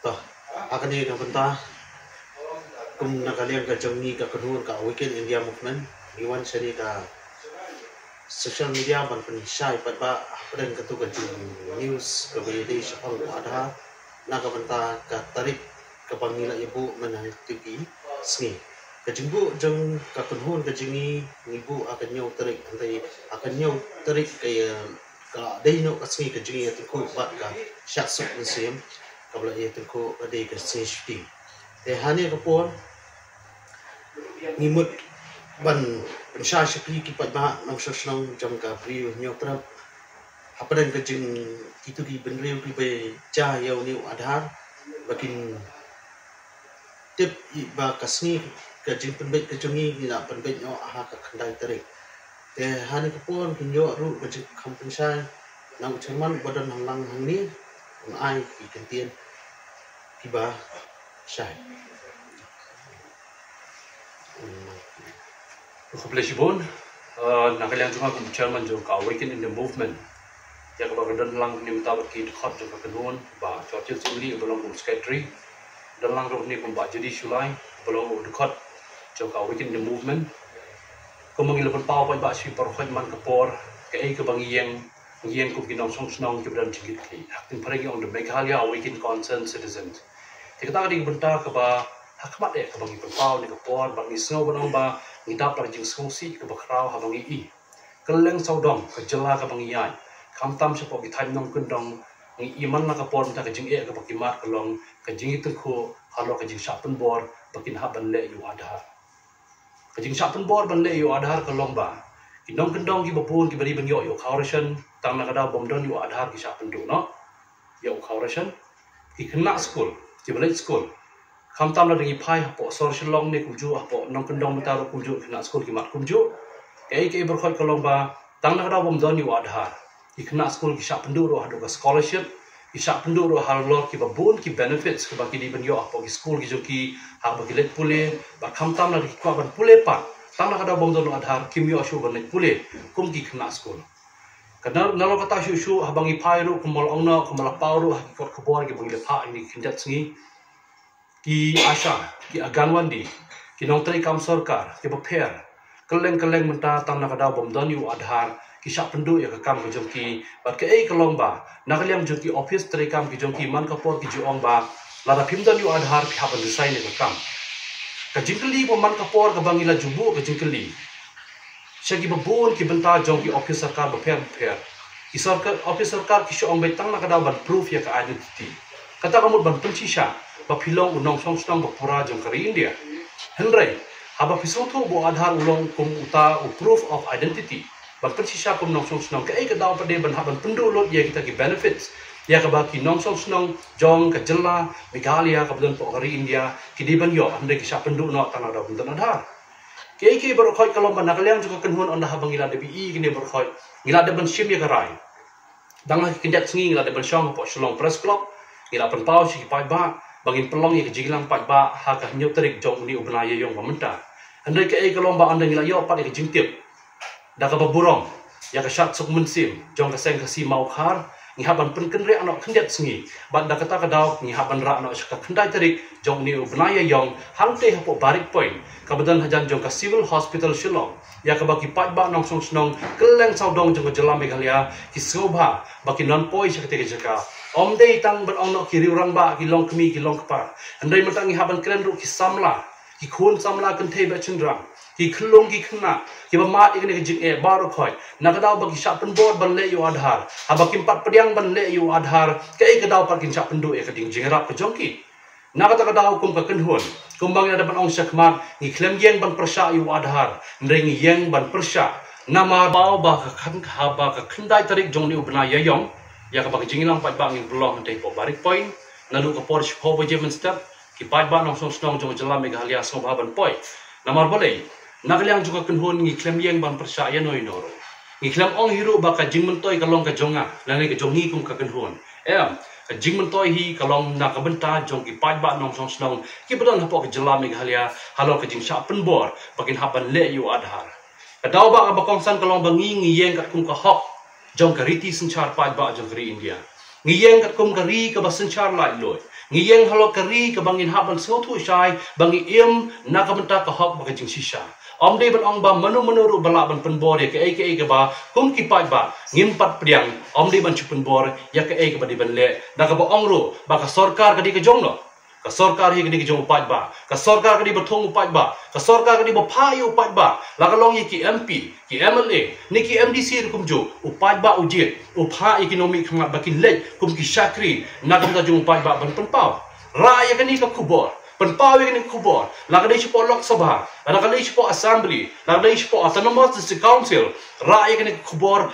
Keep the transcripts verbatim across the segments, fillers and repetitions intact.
To, ha kane ka bynta, kum na ka liang ka jong ngi ka kynhun ka Awaken India Movement, ngi wan shane ka social media ban pynshai pat ba hapdeng katu ka jing news kaba ïadei shaphang u Aadhaar, na ka bynta ka tarik kaba ngi la ïa buh mynta ha katu ki sngi. Ka jingbuh jong ka kynhun ka jong ngi, ngi buh ha ka hynñiew tarik, hynrei ha ka hynñiew tarik ka ïa ka dei noh ka sngi ka jingïatyngkhuh bad ka shah suk mynsiem kaba la ïatyngkhuh ka dei ka sngi shuti. Te hane ka por ngi mut ban pynshai sha phi ki paidbah nongshong shnong jong ka Ri Hynñiew Trep hapdeng ka jing kitu ki bynriew kiba jia ïa une u Aadhaar ba kin tip i ba ka sngi ka jingpynbeit ka jong ngi ngi la pynbeit noh ha ka khyndai tarik. Te hane ka por kin ïoh ruh ka jingkham pynshai na u chairman uba don hanlang hangne, un ai ki kyntien kiba shai. Khublei shibun, uh, na ka liang jong nga kum chairman jong ka Awaken India Movement, ïa kaba ka don lang ni mynta bad ki dkhot jong ka kynhun, Bah Chorchil Syiemlieh uba long kum secretary, don lang ruh ni kum Bah Jody Shullai uba long u dkhot jong ka Awaken India Movement. Kum ngi la pynpaw paidbah sha phi baroh khoit man ka por, kaei kaba ngi ïeng, ngi ïeng kum ki nongshong shnong kiba don jingkit khlieh. Ha ka ktien phareng ngi ong the Meghalaya Awaken Concerned Citizens. Te kata ka dei ka bynta kaba ha khmat eh kaba ngi pynpaw ne ka por, bad ngi sngew ban ong ba ngi dap da ka jingsngewsih kaba khraw haba ngi i kylleng sawdong ka jylla kaba ngi ïaid, khamtam shapoh ki thaiñ nongkyndong, ngi i man la ka por mynta ka jingeh kaba ki mad ka long ka jingïatyngkhuh halor ka jingshah pynbor ba kin hap ban leh ïa u Aadhaar. Ka jingshah pynbor ban leh ïa u Aadhaar ka long ba ki nongkyndong kiba bun kiba dei ban ïoh ïa u khaw ration, tang na ka daw bym don ïa u Aadhaar ki shah pynduh noh ïa u khaw ration. Ki khynnah skul kiba leit skul, khamtam lada ngi phai hapoh sor Shillong ne kumjuh, hapoh nongkyndong mynta ruh kumjuh, khynnah skul ki mad kumjuh. Kaei kaei baroh khoit ka long ba tang na ka daw bym don ïa u Aadhaar, ki khynnah skul ki shah pynduh ruh haduh ka scholarship, ki shah pynduh ruh halor kiba bun ki benefits kiba ki dei ban ïoh hapoh ki skul ki jong ki haba ki leit pule, bad khamtam lada ki kwah ban pule pat, tang na ka daw bym don u Aadhaar kim ïoh shuh ban leit pule kum ki khynnah skul. Ka na, nalor kata shuh shuh haba ngi phai ruh, kumba la ong noh, kumba la paw ruh ha ki kot khubor kiba ngi la phah ha kine ki khyndiat sngi, ki ASHA, ki Anganwadi, ki nongtrei kam sorkar kiba pher, kylleng kylleng mynta tang na ka daw bym don ïa u Aadhaar ki shah pynduh ïa ka kam ka jong ki. Bad kaei ka long ba na ka liang jong ki office trei kam ki jong ki man ka por ki ju ong ba lada phim don ïa u Aadhaar phi hap ban resign ïa ka kam. Ka jingkylli ba man ka por kaba ngi la ju buh ka jingkylli sha kiba bun ki bynta jong ki office sorkar bapher bapher. Ki sorkar, office sorkar ki shu ong beit tang na ka daw ban proof ïa ka identity. Kata ka mut ban pynshisha ba phi long u nongshong shnong ba pura jong ka ri India. Hynrei haba phi sngewthuh ba u Aadhaar u long kum uta u proof of identity, ban pynshisha kum nongshong shnong, kaei ka daw pat de ban hap ban pynduh lut ïa kita ki benefits ïa kaba ki nongshong shnong jong ka jylla Meghalaya kaba don hapoh ka ri India ki dei ban ïoh, hynrei ki shah pynduh noh tang na ka daw bym don Aadhaar. Kaei kaei baroh khoit ka long ba na ka liang jong ka kynhun ynda haba ngi la dep ïohi kine baroh khoit, ngi la dep ban shim ïa ka rai. Dang ha ki khyndiat sngi ngi la dep ban shong hapoh Shillong Press Club, ngi la pynpaw sha ki paidbah ba ngin pynlong ïa ka jingïalang paidbah ha ka hynñiew tarik jong une u bnai Ïaïong ba mynta. Hynrei kaei ka long ba ynda ngi la ïoh pat ïa ka jingtip da kaba burom ïa ka shad suk mynsiem jong ka seng Khasi Mawkhar, ngi hap ban pynkynriah noh khyndiat sngi, bad da kata ka daw ngi hap ban rah noh sha ka khyndai tarik jong une u bnai Ïaïong hangtei hapoh Barik Point kaba don hajan jong ka Civil Hospital Shillong, ïa kaba ki paidbah nongshong shnong kylleng sawdong jong ka jylla Meghalaya ki sngewbha ba kin wan poi sha katei ka jaka. Ym dei tang ban ong noh ki riew rangbah, ki longkmie, ki longkpa, hynrei mynta ngi hap ban kren ruh ki samla, ki khun samla kynthei bad shynrang, ki khyllung ki khynnah kiba mad ïa kane ka jingeh baroh khoit, na ka daw ba ki shah pynbor ban leh ïa u Aadhaar. Haba kim pat pdiang ban leh ïa u Aadhaar, kaei ka daw pat kin shah pynduh ïa ka ding jingïarap ka jong ki? Na kata ka daw kum ka kynhun, kumba ngi la dep ban ong shakhmat, ngi khlem ïeng ban pyrshah ïa u Aadhaar, hynrei ngi ïeng ban pyrshah. Namar ba ka khan, haba ka khyndai tarik jong une u bnai Ïaïong, ïa kaba ka jingïalang paidbah ngin pynlong hangtei hapoh Barik Point naduh ka por shiphew baje mynstep. Ki paidbah nongshong shnong jong ka jylla Meghalaya sngewbha ban poi. Namar balei? Na ka liang jong ka kynhun ngi khlem ïeng ban pyrshah ïano ïano ruh. Ngi khlem ong hi ruh ba ka jingmyntoi ka long ka jong nga lane ka jong ngi kum ka kynhun. Em, ka jingmyntoi hi ka long na ka bynta jong ki paidbah nongshong shnong kiba don hapoh ka jylla Meghalaya halor ka jingshah pynbor ba kin hap ban leh ïa u Aadhaar. Ka daw ba kaba kongsan ka long ba ngi ngi ïeng katkum ka hok jong ka riti synshar paidbah jong ka ri India. Ngi ïeng katkum ka ri kaba synshar laitluid. Ngi ïeng halor ka ri kaba ngin hap ban sngewthuh shai ba ngi im na ka bynta ka hok bad ka jingshisha. Ym dei ban ong ba mano mano ruh ba lah ban pynbor ïa kaei kaei kaba kum ki paidbah ngim pat pdiang, ym dei ban shu pynbor ïa kaei kaba dei ban leh da kaba ong ruh ba ka sorkar ka dei ka jong no. Ka sorkar hi ka dei ka jong u paidbah. Ka sorkar ka dei ba thung u paidbah. Ka sorkar ka dei ba phah ïa u paidbah. La ka long ïa ki M P, ki M L A, ne ki M D C ruh kumjuh, u paidbah u jied, u phah ïa ki nongmihkhmat ba kin leit kum ki shakri na ka bynta jong u paidbah ban pynpaw. Rah ïa kane ka khubor, pynpaw ïa kane ka khubor, la ka dei shapoh Lok Sabha, la ka dei shapoh Assembly, la ka dei shapoh Autonomous District Council. Rah ïa kane ka khubor,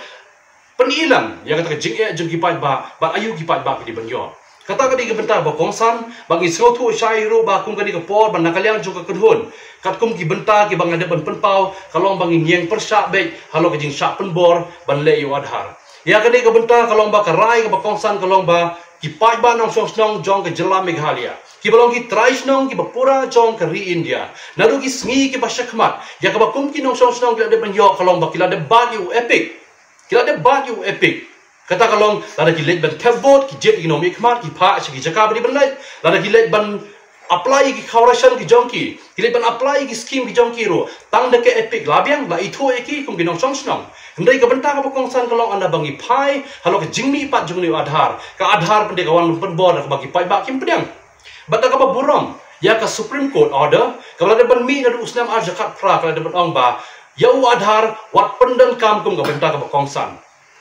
pyni lang ïa kata ka jingeh jong ki paidbah bad aïu ki paidbah ki dei ban ïoh. Kata ka dei ka bynta ba kongsan, ba ngi sngewthuh shai ruh ba kum kane ka por ba na ka liang jong ka kynhun, katkum ki bynta kiba nga dep ban pynpaw, ka long ba ngin ïeng pyrshah beit halor ka jingshah pynbor ban leh ïa u Aadhaar. Ïa kane ka bynta ka long ba ka rai kaba kongsan ka long ba ki paidbah nongshong shnong jong ka jylla Meghalaya, kiba long ki trai shnong kiba pura jong ka ri India, naduh ki sngi kiba shakhmat, ïa kaba kum ki nongshong shnong ki la dep ban ïoh ka long ba ki la dep bat ïa u EPIC. Ki la dep bat ïa u EPIC. Kata ka long, lada ki leit ban thep vote, ki jied ïa ki nongmihkhmat, ki phah sha ki jaka ba dei ban leit. Lada ki leit ban apply ïa ki khawrai san ki jong ki, ki leit ban apply ïa ki skim ki jong ki ruh, tang da ka EPIC la biang, la ithuh ïa ki kum ki nongshong shnong. Hynrei ka bynta kaba kongsan ka long ynda ba ngi phai halor ka jingmihpat jong une u Aadhaar, ka Aadhaar pynban ka wan ban pynbor da kaba ki paidbah kim pdiang. Bad da kaba burom ïa ka Supreme Court order kaba la dep ban mih naduh u snem ar hajar khatphra, ka la dep ban ong ba ïa u Aadhaar wat pyndonkam kum ka bynta kaba kongsan.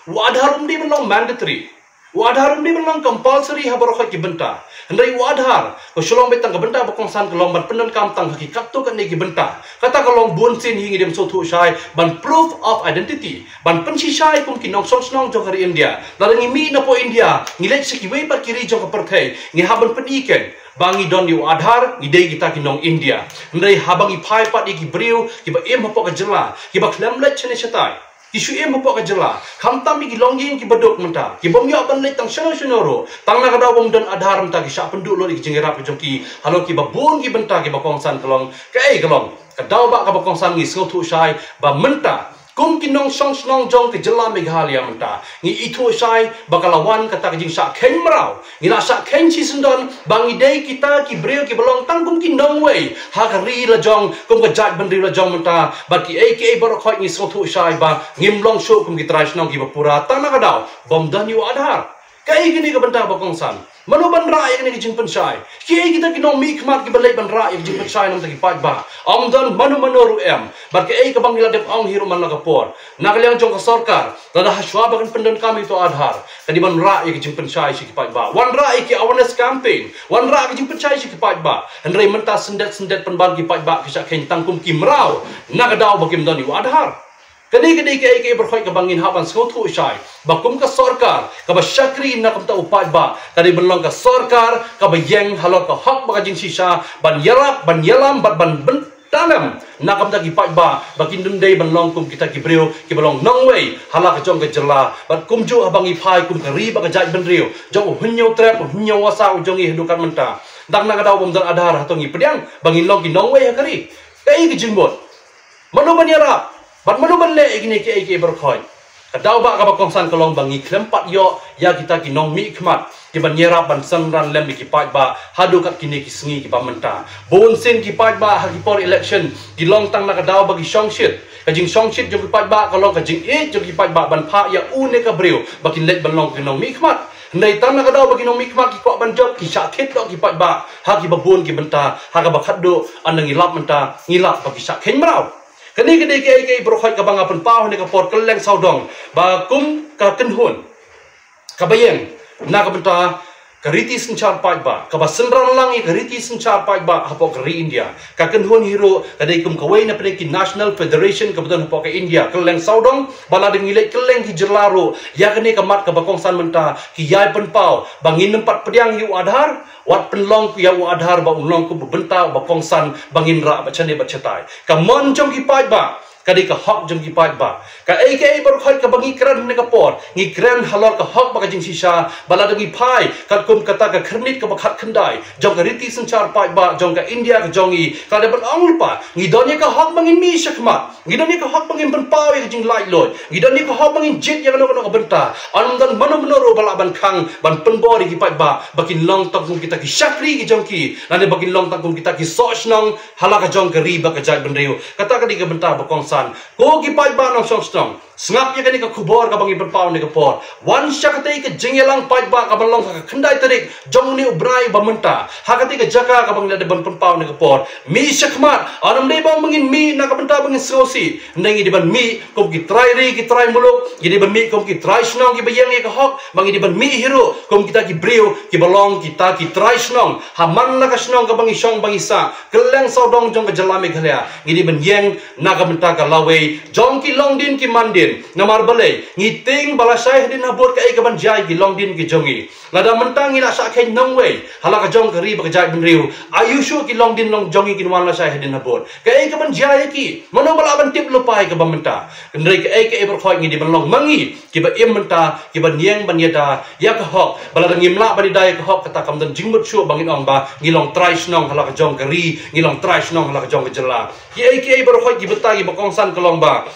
U Aadhaar um dei ban long mandatory. U Aadhaar um dei ban long compulsory ha baroh ki bynta. Hynrei u Aadhaar ka shu long beit tang ka bynta ba kongsan, ka long ban pyndonkam tang ha ki katto katne ki bynta. Kata ka long bunsien hi ngi dei ban sngewthuh shai ban proof of identity, ban pynshisha kum ki nongshong shnong jong ka ri India. Lada ngi mih na poh India, ngi leit sha kiwei pat ki ri jong ka pyrthei, ngi hap ban pyni keiñ ba ngi don ïa u Aadhaar, ngi dei kita ki nong India. Hynrei haba ngi phai pat ïa ki briew kiba im hapoh ka jylla, kiba khlem leit shane shatai, ki shu im hapoh ka jylla, khamtam ïa ki longïing kiba duk mynta, ki bym ïoh ban leit tang shano shano ruh, tang na ka daw bym don Aadhaar mynta ki shah pynduh lut ïa ki jingïarap ki jong ki halor kiba bun ki bynta kiba kongsan. Ka long kaei ka long? Ka daw ba kaba kongsan ngi sngewthuh shai ba mynta kum ki nongshong shnong jong ka jylla Meghalaya mynta, ngi ithuh shai ba ka la wan kata ka jingshah kheiñ mraw. Ngi la shah kheiñ shisyndon ba ngi dei kita ki briew kiba long tang kum ki nongwei ha ka ri la jong, kum ka jaitbynriew la jong mynta. Bad kiei kiei baroh khoit ngi sngewthuh shai ba ngim long shuh kum ki trai shnong kiba pura, tang na ka daw bym don ïa u Aadhaar. Kaei kane ka bynta ba kongsan? Mano ban rah ïa kane ka jingpynshai? Kiei kita ki nongmihkhmat kiba leit ban rah ïa ka jingpynshai na ka bynta ki paidbah? Ym don mano mano ruh em. Bad kaei kaba ngi la dep ong hi ruh man la ka por, na ka liang jong ka sorkar, lada hashwa ba kan pyndonkam ïa u Aadhaar, ka dei ban rah ïa ka jingpynshai sha ki paidbah. Wan rah ïa ki awareness campaign, wan rah ïa ka jingpynshai sha ki paidbah. Hynrei mynta syndet syndet pynban ki paidbah ki shah kheiñ tang kum ki mraw na ka daw ba kim don ïa u Aadhaar. Kane ka dei kaei kaei baroh khoit kaba ngin hap ban sngewthuh shai ba kum ka sorkar kaba shakri na ka bynta u paidbah, ka dei ban long ka sorkar kaba ïeng halor ka hok bad ka jingshisha, ban ïarap, ban ïalam bad ban bynta lem na ka bynta ki paidbah ba kin ym dei ban long kum kita ki briew kiba long nongwei ha la ka jong ka jylla. Bad kumjuh haba ngi phai kum ka ri bad ka jaitbynriew jong u Hynñiewtrep, u Hynñiewwasa u jong ngi haduh katne mynta, tang na ka daw bym don Aadhaar, hato ngi pdiang ba ngin long ki nongwei ha ka ri? Kaei ka jingmut? Mano ban ïarap bad mano ban leh ïa kine kiei kiei baroh khoit? Ka daw ba kaba kongsan ka long ba ngi khlem pat ïoh ïa kita ki nongmihkhmat kiban ïarap ban synran lem ïa ki paidbah haduh kat kine ki sngi kiba mynta. Bunsien ki paidbah ha ki por election ki long tang na ka daw ba ki shongshit. Ka jingshongshit jong ki paidbah ka long ka jingïeit jong ki paidbah ban phah ïa une ka briew ba kin leit ban long ki nongmihkhmat. Hynrei tang na ka daw ba ki nongmihkhmat ki kwah ban jop, ki shah thied noh ki paidbah ha kiba bun ki bynta. Ha kaba khatduh, ynda ngi lap mynta, ngi lap ba ki shah kheiñ mraw. Kane ka dei kaei kaei baroh khoit kaba nga pynpaw ha kane ka por kylleng sawdong ba kum ka kynhun kaba ïeng na ka bynta ka riti synshar paidbah, kaba synran lang ïa ka riti synshar paidbah hapoh ka ri India, ka kynhun hi ruh ka dei kum kawei na pdeng ki National Federation kaba don hapoh ka India kylleng sawdong, ba lada ngi leit kylleng ki jylla ruh, ïa kane ka mat kaba kongsan mynta ki ïai pynpaw ba ngin ym pat pdiang ïa u Aadhaar. Wat pynlong ïa u Aadhaar ba un long kum u bynta uba kongsan ba ngin rah bad shane bad shatai. Ka mon jong ki paidbah, Ka dei ka hok jong ki paidbah. Kaei kaei baroh khoit kaba ngi kren ha kane ka por, ngi kren halor ka hok bad ka jingshisha, bad lada ngi phai katkum kata ka khyrnit kaba khatkhyndai jong ka riti synshar paidbah jong ka India ka jong ngi, ka dei ban ong lypa, ngi don ïa ka hok ba ngin mih shakhmat. Ngi don ïa ka hok ba ngin pynpaw ïa ka jinglaitluid. Ngi don ïa ka hok ba ngin jied ïa kano kano ka bynta. Ym don mano mano ruh ba lah ban khang ban pynbor ïa ki paidbah ba kin long tang kum kita ki shakri ki jong ki, lane ba kin long tang kum kita ki soh shnong ha la ka jong ka ri bad ka jaitbynriew. Kata ka dei ka bynta ba kongsan. Ko ki paidbah nongshong shnong, sngap ïa kane ka khubor kaba ngi pynpaw ha kane ka por. Wan sha katei ka jingïalang paidbah kaba long ha ka khyndai tarik jong une u bnai ba mynta, ha katei ka jaka kaba ngi la dep ban pynpaw ha kane ka por. Mih shakhmat. Ym dei ba ngin mih na ka bynta ba ngin sngewsih. Hynrei ngi dei ban mih kum ki trai ri ki trai muluk, ngi dei ban mih kum ki trai shnong kiba ïeng ïa ka hok, ba ngi dei ban mih hi ruh kum kita ki briew kiba long kita ki trai shnong ha man la ka shnong kaba ngi shong ba ngi sah, kylleng sawdong jong ka jylla Meghalaya. Ngi dei ban ïeng na ka bynta ka lawei jong ki longdien ki mandien. Namar balei? Ngi tieng ba lashai hadien habud kaei kaban jia ïa ki longdien ki jong ngi. Lada mynta ngi la shah kheiñ nongwei ha la ka jong ka ri bad ka jaitbynriew, aïu shuh ki longdien long jong ngi kin wan lashai hadien habud? Kaei kaban jia ïa ki? Mano ba lah ban tip lypa ïa kaba mynta? Hynrei kaei kaei baroh khoit ngi dei ban long ma ngi kiba im mynta, kiban ïeng ban ïada ïa ka hok. Ba lada ngim lah ban ïada ïa ka hok, kata kam don jingmut shuh ba ngin ong ba ngi long trai shnong ha la ka jong ka ri, ngi long trai shnong ha la ka jong ka jylla. Kiei kiei baroh khoit ki bynta kiba kongsan ka long ba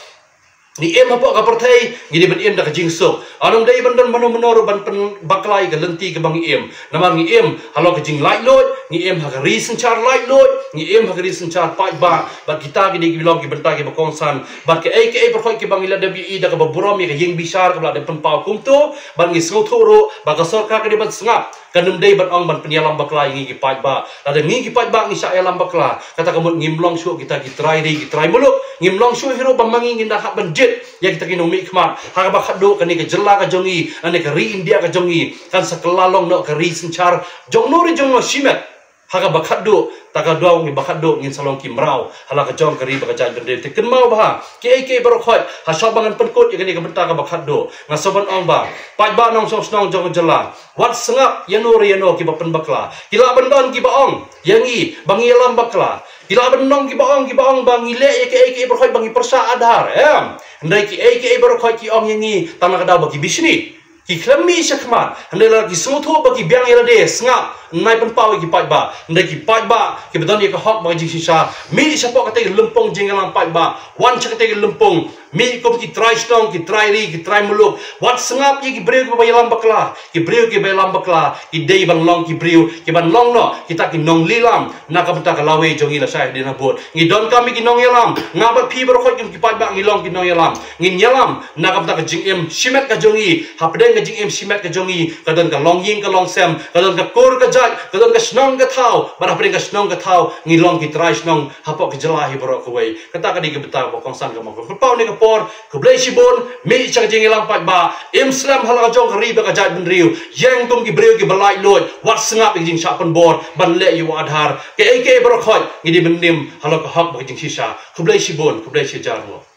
ngi im hapoh ka pyrthei, ngi dei ban im da ka jingsuk. Ym dei ban don mano mano ruh ban pynbakla ïa ka lynti kaba ngi im. Namar ngi im halor ka jinglaitluid, ngi im ha ka ri synshar laitluid, ngi im ha ka ri synshar paidbah. Bad kita ki dei ki long ki bynta kiba kongsan. Bad kaei kaei baroh khoit kiba ngi la dep ïohi da kaba burom ïa ka ïing bishar kaba la dep pynpaw kumto, bad ngi sngewthuh ruh ba ka sorkar ka dei ban sngap. Kan ym dei ban ong ban pynïalam bakla ïa ngi ki paidbah. Lada ngi ki paidbah ngi shah ïalam bakla, kata ka mut ngim long shuh kita ki trai ri ki trai muluk, ngim long shuh hi ruh ba ma ngi ngin da hap ban jied ïa kita ki nongmihkhmat. Ha kaba khatduh kane ka jylla ka jong ngi, lane ka ri India ka jong ngi kan sa kylla long noh ka ri synshar jong no re jong no shimet. Ha kaba khatduh, ta ka daw ngi ba khatduh ngin sa long ki mraw ha la ka jong ka ri bad ka jaitbynriew. Te kynmaw bha, kiei kiei baroh khoit, ha shwa ba ngan pynkut ïa kane ka bynta kaba khatduh, nga sngewbha ban ong ba paidbah nongshong shnong jong ka jylla, wat sngap ïa no re ïa no kiba pynbakla. Ki lah ban don kiba ong ïa ngi ba ngi ïalam bakla. Ki lah ban don kiba ong, kiba ong ba ngi leh ïa kiei kiei baroh khoit ba ngi pyrshah Aadhaar, em. Hynrei kiei kiei baroh khoit ki ong ïa ngi tang na ka daw ba ki bishni. Ki khlem mih shakhmat. Hynrei lada ki sngewthuh ba ki biang ïa lade, sngap, nai pynpaw ïa ki paidbah. Hynrei ki paidbah kiba don ïa ka hok bad ka jingshisha, mih shapoh katei ka lympung jingïalang paidbah, wan sha katei ka lympung. Mih kum ki trai shnong, ki trai ri, ki trai muluk. Wat sngap ïa ki briew kiba ïalam bakla. Ki briew kiba ïalam bakla ki dei ban long ki briew kiban long noh kita ki nonglilam na ka bynta ka lawei jong ngi lashai hadien habud. Ngi donkam ïa ki nongïalam. Nga bad phi baroh khoit kum ki paidbah ngi long ki nongïalam. Ngin ïalam na ka bynta ka jingim shimet ka jong ngi. Hapdeng ka jingim shimet ka jong ngi ka don ka longïing ka longsem, ka don ka kur ka jait, ka don ka shnong ka thaw. Bad hapdeng ka shnong ka thaw ngi long ki trai shnong hapoh ka jylla hi baroh kawei. Kata ka dei ka bynta ba kongsan ka mong. Pynpaw ha kane ka por, khublei shibun, mih sha ka jingïalang paidbah, im slem ha la ka jong ka ri bad ka jaitbynriew, ïeng kum ki briew kiba laitluid, wat sngap ïa ka jingshah pynbor ban leh ïa u Aadhaar. Kiei kiei baroh khoit ngi dei ban im halor ka hok bad ka jingshisha. Khublei shibun, khublei shihajar nguh.